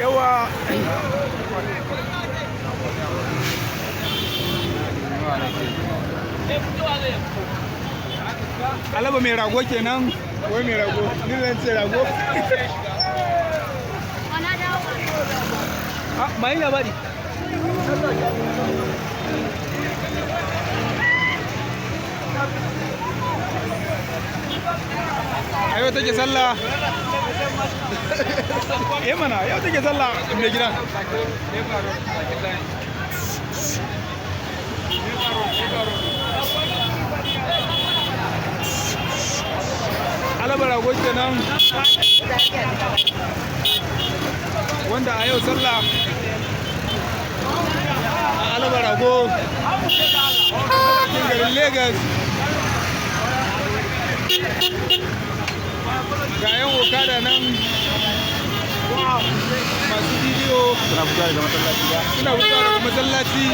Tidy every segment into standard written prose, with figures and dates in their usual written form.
Yawa, Alaba mai rago kenan. Wai mai rago, ni zan ce rago. Ah, mai labari. A yau take sallah. Eh mana, yau take sallah mai gida. Alaba rago kenan, wanda a yau sallah a Alaba rago cikin garin Lagos. Ga 'yan okada nan, masu bidiyo. Suna fitowa daga masallaci ba. Suna fitowa daga masallaci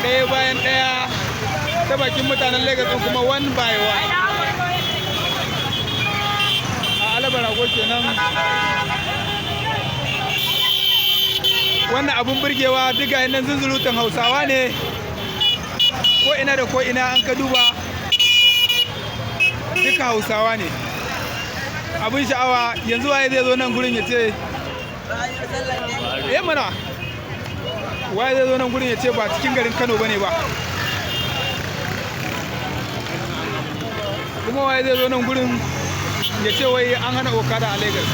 ɗaya bayan ɗaya, ta bakin mutanen Lagos ɗin kuma, one by one. A Alaba rago kenan. Wannan abun burgewa duka nan zunzurutun Hausawa ne, ko ina da ko ina an ka duba, duka Hausawa ne. Abin sha'awa, yanzu waye zai zo nan gurin ya ce, eh mana, waye zai zo nan gurin ya ce ba cikin garin Kano bane ba? Kuma waye zai zo nan gurin ya ce wai an hana okada a Lagos?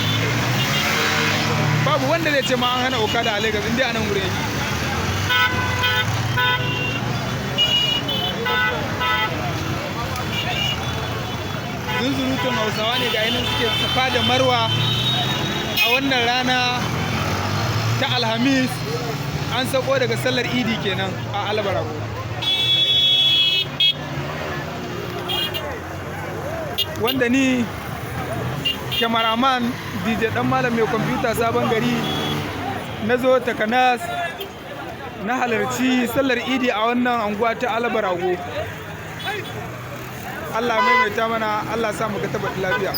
Babu wanda zai ce ma an hana okada a Lagos inda a nan gurin yake. Zunzurutun Hausawa ne ga nan suke Safa da Marwa a wannan rana ta Alhamis. An sako daga sallar Idi kenan a Albarago. Wanda ni cameraman DJ Dan Malam mai kwamfuta Sabon Gari na zo takanas na halarci sallar Idi a wannan anguwa ta Albarago. Allah maimaita mana, Allah sa mu ga tabbat lafiya.